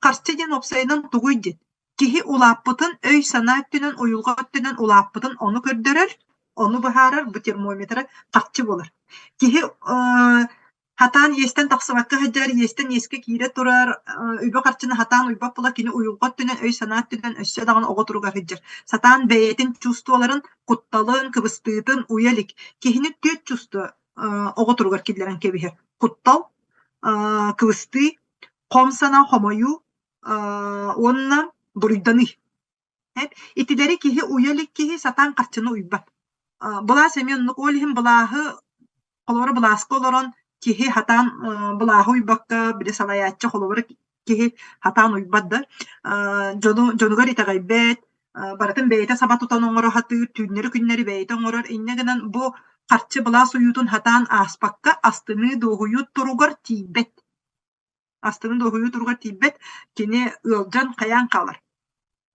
Харчы диэн уопсайынан тугуй диэн? Киһи улааппытын, өй-санаа өттүнэн, уйулҕа өттүнэн улааппытын ону көрдөрөр, ону быһаарар бу термометра харчы буолар. Киһи Хатаан иэстэн тахсыбакка сылдьар, иэстэн иэскэ киирэ турар, үбү-харчыны хатаан уйбат буола кини уйулҕа өттүнэн, өй-санаа өттүнэн өссө даҕаны оҕо туругар сылдьар. Сатаан бэйэтин чувстволарын, кутталын, кыбыстыытын уйа илик. Киһини түөрт чувство оҕо туругар киллэрэн кэбиһэр. Куттал, кыбыстыы, хом санаа, хомойуу уонна буруйданыы. Итилэри киһи уйа илик киһи сатаан харчыны уйбат. Былаас эмиэ оннук, ол иһин былааһы холобура былааска олорон киһи сатаан былааһы уйбакка, били салайааччы холобура киһи сатаан уйбат да, дьону дьонугар итэҕэйбэт, барытын бэйэтэ саба тутан оҥоро сатыыр, түүннэри-күннэри бэйэтэ оҥорор. Инньэ гынан бу харчы былаас уйуутун сатаан ааспакка, астыныы, дуоһуйуу туругар тиийбэт. Астыныы дуоһуйуу туругар тиийбэт, кини ыалдьан хайаан хаалар.